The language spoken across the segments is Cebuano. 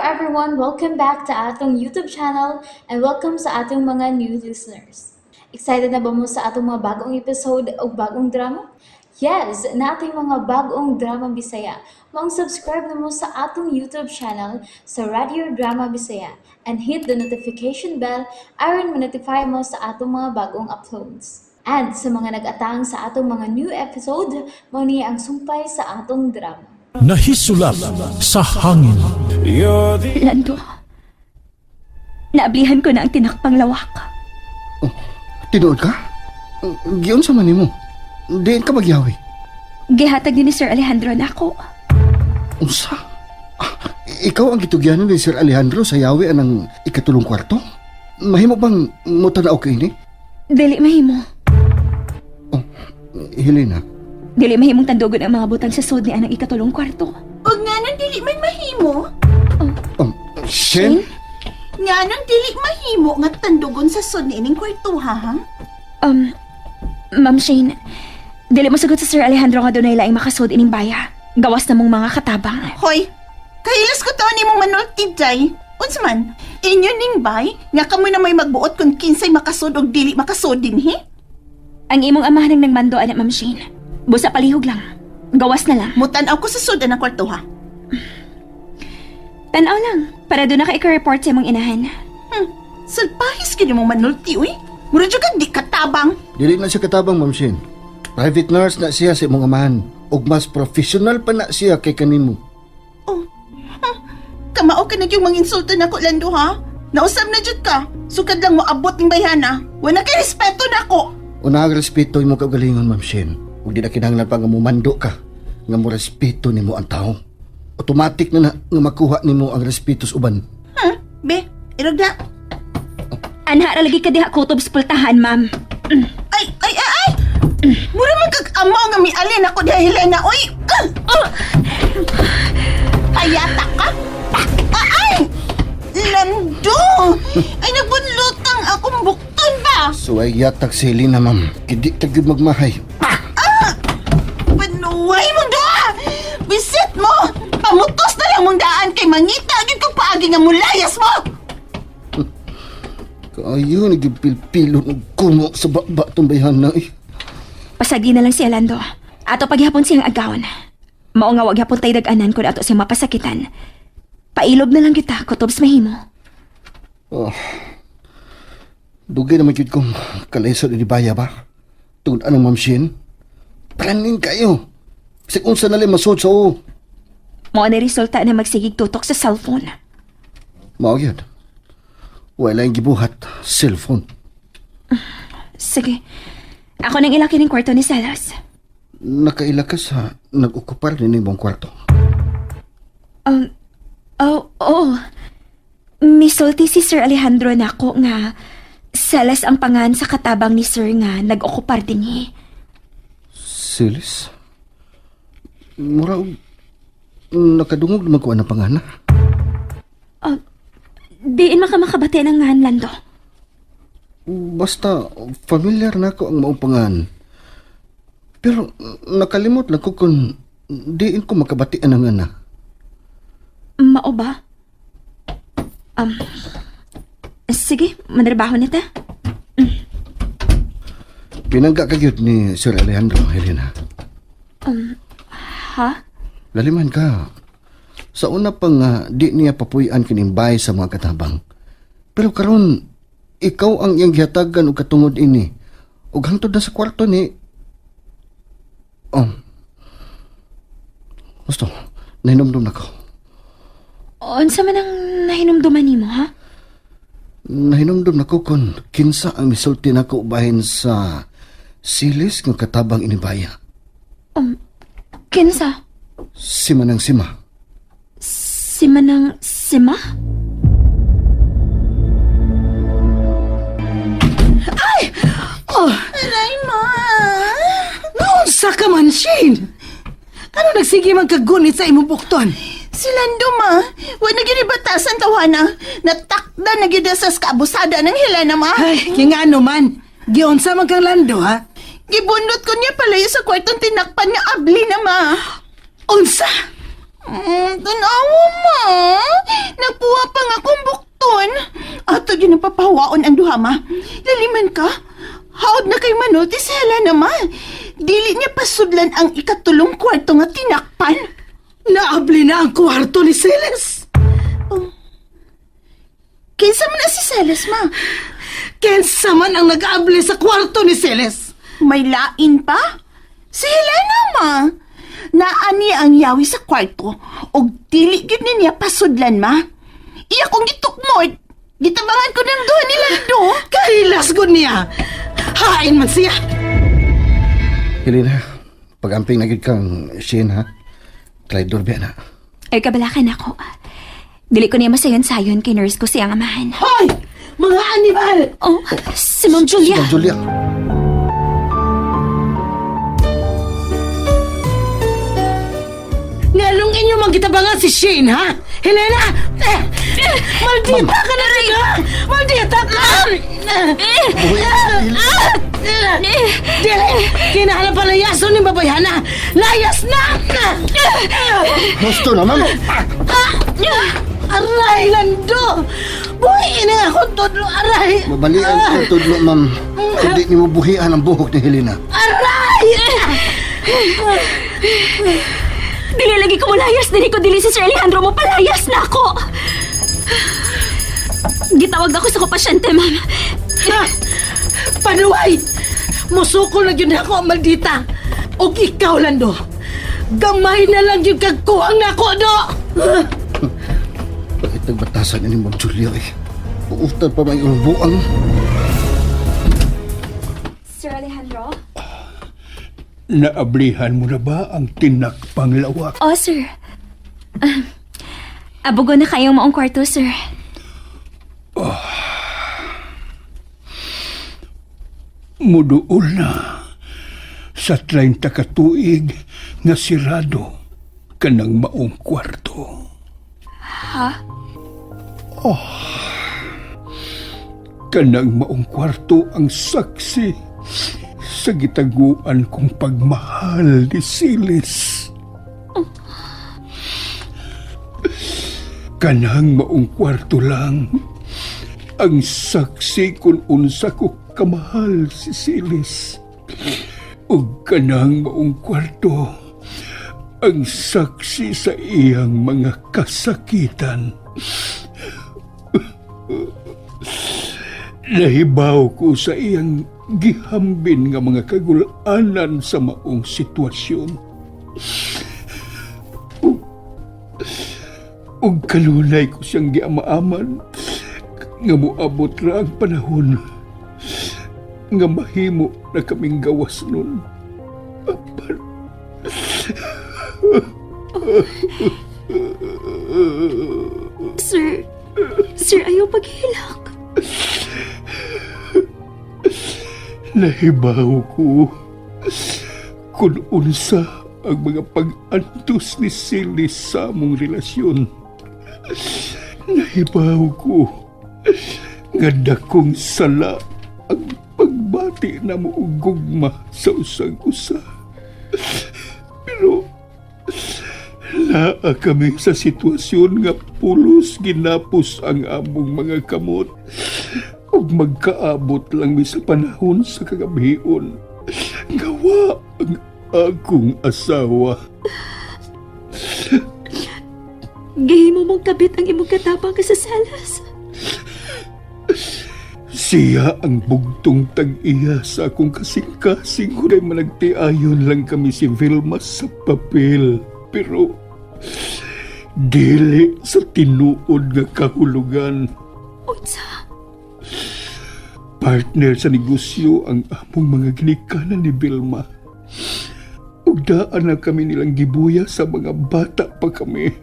everyone! Welcome back to atong YouTube channel and welcome sa atong mga new listeners. Excited na ba mo sa atong mga bagong episode o bagong drama? Yes, nating mga bagong drama Bisaya. Maong subscribe na mo sa atong YouTube channel sa Radio Drama Bisaya and hit the notification bell aron ma-notify mo sa atong mga bagong uploads. And sa mga nag-atang sa atong mga new episode, mao ni ang sumpay sa atong drama. Nahisulap sa hangin. Lando, naablihan ko na ang tinakpang lawak. Tinuod ka? Giunsa man nimo? Diin ka magyawi? Gihatag din ni Sir Alejandro na ako. Unsa? Ah, ikaw ang gitugyanan ni Sir Alejandro sa yawi anang ikatulong kwarto? Mahimo bang mutanaw ka ini? Dili mahimo. Helena, Dili mahimong tandugon ang mga butang sa sud ni anang ikatulong kwarto. Og nga nang dili man mahimo, Shen? nga nang dili mahimo nga tandugon sa sud ni ining kwartuha, ha? Ma'am Shane, dili mo sagot sa Sir Alejandro nga dunay laing makasud ining baya. Gawas na mong mga katabang. Hoy, kahilas ko to nimong manulti jay. Unsa man, inyo ning bay nga kamo na may magbuot kung kinsay makasud og dili makasud dinhi? Ang imong amahan ang nagmando ana, Ma'am Shane. Busa palihog lang. Gawas na lang. Mutan-aw ko sa sud anang kwartuha. Tanaw lang, para doon na ka i-report sa imong inahan. Salpahis kini mong manulti uy. Mura jud kag di katabang. Dili na siya katabang, Ma'am Shen. Private nurse na siya sa imong amahan. Ug mas professional pa na siya kay kanimo. Oh. Huh. Kamao ka na yung manginsulto nako, Lando, ha? Nausab na jud ka. Sukad lang mo abot ning bayhana. Wala kay respeto nako. Una ang respeto imong kaugalingon, Ma'am Shen. Ug di na kinahanglan pa nga mumando ka nga mo respeto nimo ang tao. Automatic na na nga makuha nimo ang respeto sa uban. Ha? Be, irog na. Anha ra lagi ka diha kutob sa pultahan, ma'am. Ay, ay, ay, ay! Mura man kag amaw nga mialin ako diha, Helena, oy! Ah! Ah! Hayata ka? Ah, ay! Lando! Ay, nagbunlutang akong bukton ba? So ay yatag si Helena, ma'am. Kidi ta gyud magmahay. Panuway mong doa! Bisit mo! Pamutos na lang mong daan kay mangita agad kong paagi nga mulayas mo! Kaayo nagipilpilo og kumo sa baba tong bayhana eh. Pasagi na lang si Alando. Ato paghapon siyang agawon. Mao nga wag hapon tay dag-anan kun ato siyang mapasakitan. Pailob na lang kita, kutob sa mahimo. Dugay naman gyud kong kalaysod ni baya ba? Tungod anong Ma'am Shin? Praning kayo. Bisag unsa na lang masud sa o. Mao na resulta na magsigig tutok sa cellphone. Mao gyud. Wala yung gibuhat cellphone. Sige. Ako nang ilaki ng kwarto ni Salas. Nakaila ka sa nag-okupar ni imong kwarto. Oh, oh. Misulti si Sir Alejandro nako nga Salas ang pangan sa katabang ni Sir nga nag-okupar din eh. Silis? Mura og nakadungog naman ko ang pangana. Diin makamakabati ng ngan, Lando. Basta familiar na ako ang maong pangan. Pero nakalimot lang ko kung diin ko makabatian ang ana. Mao ba? Sige, manrabaho na ta. Pinangga ka gyud ni Sir Alejandro, Helena. Ha? Laliman ka. Sa una pa nga, di niya papuy-an kining bay sa mga katabang. Pero karon ikaw ang iyang gihatagan og katungod ini. Ug hangtod na sa kwarto ni. Oh. Gusto, nahinomdom na ko. Unsa man ang nahinumduman nimo, ha? Nahinomdom na ko kung kinsa ang misulti nako bahin sa silis nga katabang inibaya. Kinsa? Si Manang Sima. Si Manang Sima? Aray, ma! Naunsa ka man, Shane? Ano nagsige man kagunit sa imong bukton? Si Lando, ma! Wala na gyud batasan tawana. Natakda na gyud sa kaabusada ng Helena, ma! Ay, kaya nga ano man. Giunsa man kang Lando, ha? Gibunot ko niya palayo sa kwartong tinakpan nga abli na, ma. Unsa? Tanawa, ma. Nagpu papahawaon ang duha, ma. Laliman ka. Haod na kay Manol, ti si Helena, ma. Dili niya pasudlan ang ikatulong kwarto nga tinakpan. Naabli na ang kwarto ni Celes. Kinsa man na si Celes, ma? Kensa man ang nag-abli sa kwarto ni Celes. May lain pa? Si Helena, ma. Naa niya ang yawi sa kwarto og dili gyud ni niya pasudlan, ma. Iya kong gitukmod. Gitabangan ko ng duha ni Lando. Kahilas gud niya. Hain man siya. Helena, pag-amping na gid kang Shane ha. Traidor biya na. Ay kabalakan ako. Dili ko niya masayon-sayon kay nurse ko siyang amahan. Hoy! Mga animal! Oh, si Ma'am Julia. Ma'am Julia. Ngalong inyo mang gitabangan si Shane, ha? Helena! Eh, eh, maldita ka na rin, ha? Maldita ka! Dili! Kinahala pa layason ni babayhana! Layas na! Gusto na, ma'am. Aray, Lando! Buhiin na akong tudlo, aray! Mabalian ko tudlo, ma'am. Hindi nimo buhian ang buhok ni Helena. Aray! Dili lagi ko mulayas. Dili ko dili si Sir Alejandro mo palayas na ako. Gitawag ako sa ko pasyente, ma'am. Ha? Panuway! Musukol na yun ako, maldita! Og ikaw, Lando! Gamay na lang yung kagkuhang nako, do! Bakit nagbatasan ni Ma'am Julia eh? Uutan pa man yung buang. Sir Alejandro? Naablihan mo na ba ang tinakpang lawak? Oh, sir. Abugo na kayong maong kwarto, sir. Muduol na sa 30 ka tuig nga sirado kanang maong kwarto. Ha? Oh. Kanang maong kwarto ang saksi sa gitaguan kong pagmahal ni Silis. Kanang maong kwarto lang ang saksi kung unsa ko kamahal si Silis. Ug kanang maong kwarto ang saksi sa iyang mga kasakitan. Nahibaw ko sa iyang gihambin nga mga kagulanan sa maong sitwasyon. Ug kanunay ko siyang giamaaman nga moabot ra ang panahon nga mahimo na kaming gawas nun. Apan, Sir, sir, ayaw paghilak. Nahibaw ko kung unsa ang mga pag-antos ni Silis sa among relasyon. Nahibaw ko nga dakong sala ang pagbati na mo og gugma sa usag usa. Pero naa kami sa sitwasyon nga pulos ginapos ang among mga kamot ug magkaabot lang mi sa panahon sa kagabion. Gawa ang akong asawa. Gihimo mong kabit ang imong katapang kasasalas. Siya ang bugtong tag-iya sa akong kasing-kasing. Huray managtiayon lang kami si Vilma sa papel. Pero dili sa tinuod nga kahulugan. Unsa? Partner sa negosyo ang among mga ginikanan ni Vilma. Ug daan na kami nilang gibuya sa mga bata pa kami.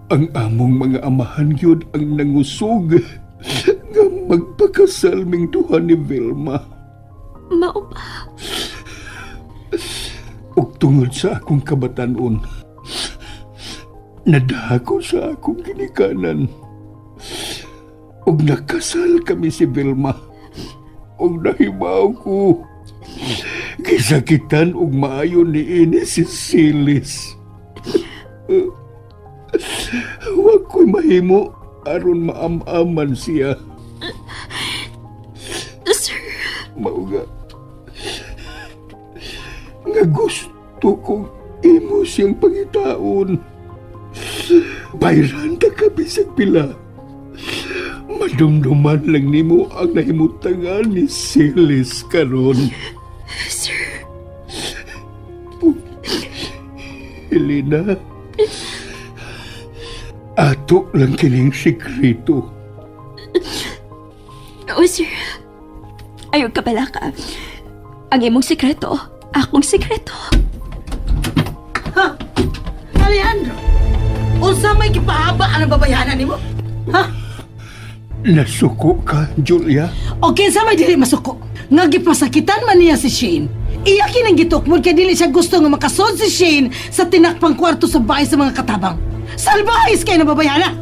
Ang among mga amahan gyud ang nangusog nga magpakasal ming duha ni Vilma. Mao ba? Ug tungod sa akong kabatanon, nadako sa akong ginikanan. Ug nakasal kami si Vilma. Ug nahibaw ko. Gisakitan og maayo ni ini si Silis. Wa ko'y mahimo. aron maam-aman siya. Sir, Mao nga nga gusto kong imo siyang pangitaon. Bayran ta ka bisag pila. Madumduman lang nimo ang nahimutangan ni Silis karon. Sir. Helena, ato lang kining sikreto. Oo, sir. Ayaw ka pala ka. Ang imong sikreto, akong sikreto. Ha? Alejandro, unsa may gipahaba ang babayhanan nimo? Ha? Nasuko ka, Julia. O kinsa may dili masuko? Nga gipasakitan man niya si Shane. Iya kinang gitukmod kay dili siya gusto nga makasod si Shane sa tinakpang kwarto sa bahay sa mga katabang. Salbahis kay nababayhana.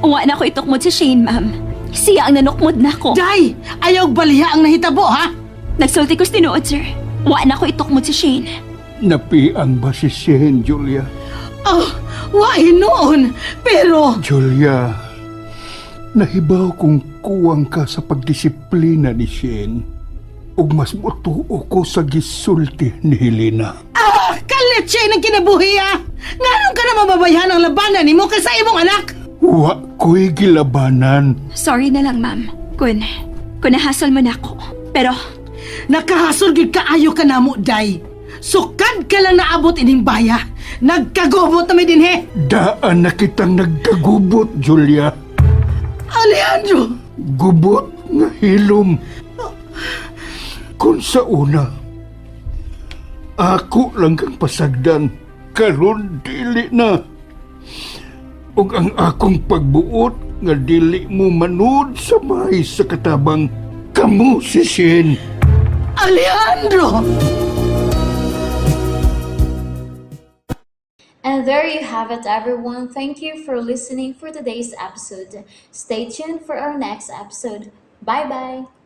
Uwa na ko itukmod si Shane, ma'am. Siya ang nanukmod na ko. Day, ayaw og baliha ang nahitabo ha. Nagsulti ko sa tinuod, sir. Wa na ko itukmod si Shane. Napiang ba si Shane, Julia? Oh, wa hinuon. Pero Julia, nahibaw kung kuwang ka sa pagdisiplina ni Shane. Ug mas mutuo ko sa gisulti ni Helena. Ah, kalit Shane ang kinabuhi ha. Nganong ka na mababayhan ang labanan nimo kaysa imong anak? Wa ko'y gilabanan. Sorry na lang, ma'am. Kun nahasol mo na ako. Pero, Nakahasol gyud kaayo ka namo, Day. Sukad ka lang naabot ining baya. Nagkagubot na may dinhi. Daan na kitang nagkagubot, Julia. Alejandro! Gubot nga hilom. Kung sa una, ako lang kang pasagdan, karon dili na. Ug ang akong pagbuot nga dili mo manood sa bahay sa katabang, kamo si Shane. Alejandro! And there you have it, everyone. Thank you for listening for today's episode. Stay tuned for our next episode. Bye bye.